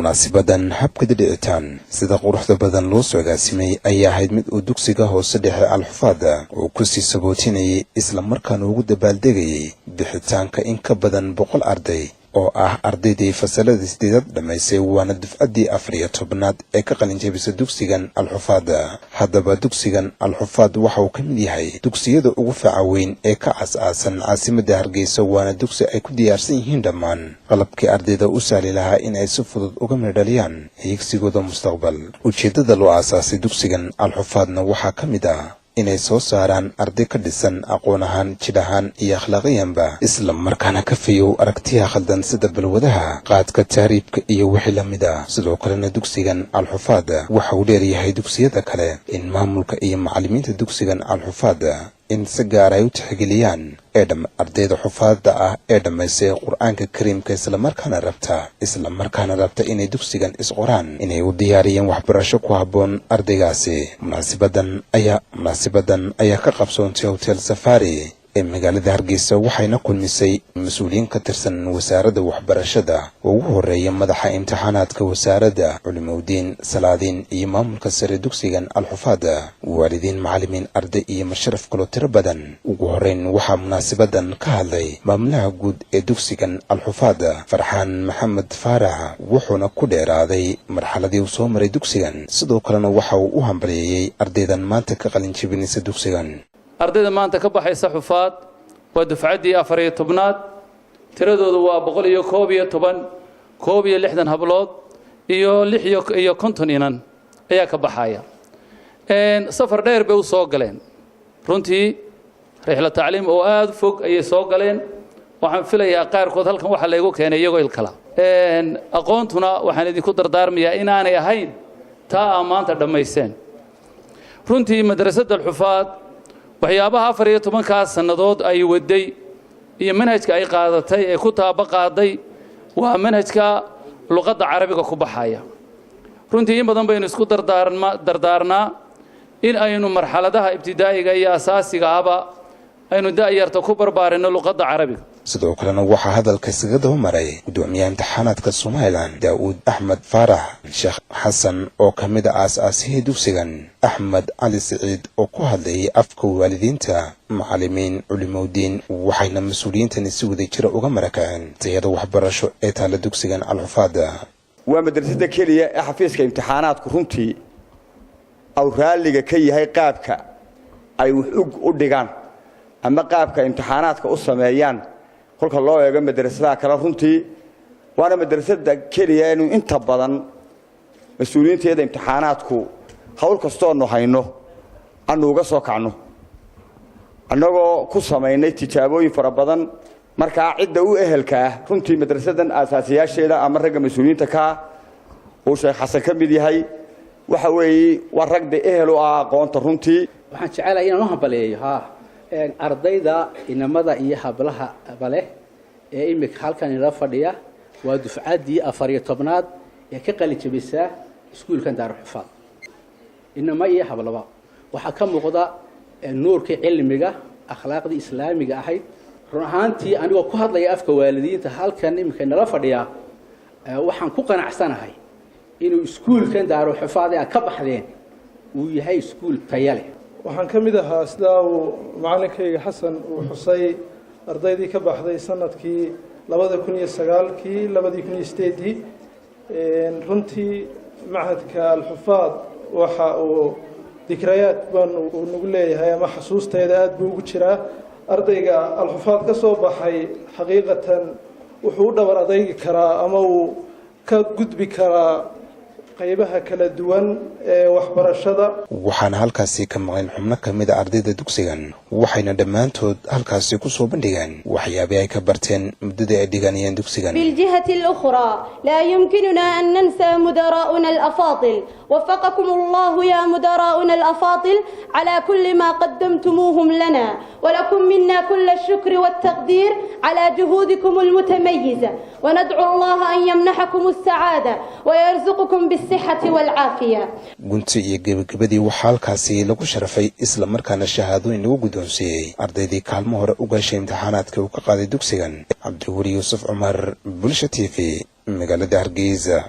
Munaasibadan habka dhicitaan sida quruxda badan loo soo agaasimay ayaa ahayd mid uu dugsiga hoose dhexe Alxufaad uu kusii sabootinayay, islamarkaana ugu dabaaldegayay bixitaanka in ka badan 100 arday oo ah ardaydii fasalada sideedaad dhammaysay, waana dufcaddii 14aad ee ka qalinjabisa dugsigan Alxufaad. Haddaba, dugsigan Alxufaad waxa uu ka mid yahay dugsiyada ugu faca weyn ee ka aas-aasan caasimadda Hargeysa, waana dugsi ay ku diyaarsan yihiin dhammaan qalabkii ardayda u sahli lahaa in ay si fudud uga midhdhaliyaan higsigooda mustaqbal. Ujeeddada loo aasaasay dugsigan Alxufaadna waxaa ka mid ah inay soo saaraan arday ka dhisan aqoon ahaan, jidh ahaan iyo akhlaaqiyanba, isla markaana ka fayow aragtiyaha khaldan sida balwadaha, qaadka, taariibka iyo wixii la mid ah. Sidoo kalena dugsigan Alxufaad waxa uu dheeryahay dugsiyada kale in maamulka iyo macallimiinta dugsigan Alxufaad in si gaar ay u tixgeliyaan ee ardayda xufaadda ah ee dhammaystay Qur-aanka Kariimka, islamarkaana rabta inay dugsigan isqoraan, inay u diyaariyeen waxbarasho ku habboon ardaygaasi. Munaasibadan ayaa ka qabsoontay Hotel Safari ee magaalada Hargeysa, waxayna kulmisay mas-uuliyiin ka tirsan wasaaradda waxbarashada oo ugu horeeya madaxa imtixaanaadka wasaaradda, culimowdiin, salaadiin iyo maamulka sare dugsigan Alxufaad, waalidiin, macallimiin, arday iyo masharaf kaloo tiro badan. Ugu horeyn waxaa munaasibadan ka hadlay maamulaha guud ee dugsigan Alxufaad, Farxaan Maxamed Faarax, wuxuuna ku dheeraaday marxaladii uu soo maray dugsigan. Sidoo kalena waxa uu u hambalyeeyey ardaydan maanta ka qalin jebinaysa dugsigan. Ardayda maanta ka baxaysa Xufaad waa dufcaddii 14aad. Tiradoodu waa 111, 61 hablood iyo 56 inan ayaa ka baxaya. Safar dheer bay u soo galeen runtii, rixla tacliim oo aada u fog ayay soo galeen. Waxaan filayaa qaarkood halkan waxaa laygu keenay iyagoo ilkala. Aqoontuna waxaan idinku dardaarmayaa inaanay ahayn taa aa maanta dhammayseen. Runtii madrasadda Alxufaad waxyaabaha 14-kaas sannadood ay waday iyo manhajka ay qaadatay ee ku taaba qaaday waa manhajka luqadda Carabiga ku baxaya. Runtii in badan baynu isku dardaarnaa in aynu marxaladaha ibtidaa'iga iyo asaasiga ahba aynu da'yarta ku barbaarinno luqadda Carabiga. Sidoo kalena waxaa hadalka iskaga daba maray gudoomiyaha imtixaanaadka Somaliland, Daa'uud Axmed Faarax, Sheekh Xasan oo ka mid a aas-aasihii dugsigan, Axmed Cali Siciid oo ku hadlayay afka waalidiinta, macallimiin, culimowdiin. Waxayna mas-uuliyiintani si wada jira uga marakaceen tayada waxbarasho ee taalla dugsigan Alxufaada. Waa madrasada keliya ee xafiiska imtixaanaadku runtii aw raalliga ka yahay qaabka ay wax u dhigaan ama qaabka imtixaanaadka u sameeyaan kolka loo eego madrasadaha kale. Runtii waana madrasada keliya inuu inta badan mas-uuliyiinteeda imtixaanaadku hawl kastoonu hayno aanu uga soo kacno, annagoo ku samaynay tijaabooyin fara badan. Markaa cidda u ehelka ah runtii madrasadan aasaasiyaasheeda ama ragga mas-uuliyiinta kaa uu Sheekh Xasan ka mid yahay waxa weeye waa ragda ehel u ah aqoonta runtii. Waxaan jecelahay inaan u hambaleeyo ardayda inamada iyo hablaha bale ee imika halkan inala fadhiya. Waa dufcaddii 14aad ee ka qalin jabisa iskuulkan Daaruxufaad. Inama iyo hablaba waxaa ka muuqda nuurkii cilmiga, akhlaaqdii Islaamiga ahayd. Run ahaantii, anigoo ku hadlaya afka waalidiinta halkan iminka inala fadhiya, waxaan ku qanacsanahay inuu iskuulkan Daaruxufaad ee aad ka baxdeen uu yahay iskuul taya leh. Waxaan ka mid ahaa, sidaa uu macallinkayga Xasan uu xusay, ardaydii ka baxday sanadkii 2009-kii, 2008-dii. Runtii machadka Alxufaad waxa uu dikrayaad baan uu nagu leeyahay ama xasuusteeda aada buu ugu jiraa. Ardayga Alxufaad ka soo baxay xaqiiqatan wuxuu u dhabar adaygi karaa ama uu ka gudbi karaa qaybaha kala duwan ee waxbarashada. Waxaana halkaasi ka maqleen xubno ka mid a ardayda dugsigan, waxayna dhammaantood halkaasi ku soo bandhigeen waxyaabih ay ka barteen muddadii ay dhiganayeen dugsigan. بالجهة الأخرى، لا يمكننا أن ننسى مدراؤنا الأفاضل. وفقكم الله يا مدراؤنا الأفاضل على كل ما قدمتموهم لنا، ولكم منا كل الشكر والتقدير على جهودكم المتميزة، وندعو الله أن يمنحكم السعادة ويرزقكم بالصحة والعافية. Gunti iyo gebagabadii waxaa halkaasi lagu sharafay, isla markaana shahaadooyin lagu guddoonsiiyey ardaydii kaalmo hore u gashay imtixaanaadka uu ka qaaday dugsigan. Cabdiweli Yuusuf Cumar, Bulsha TV, magaalada Hargeysa.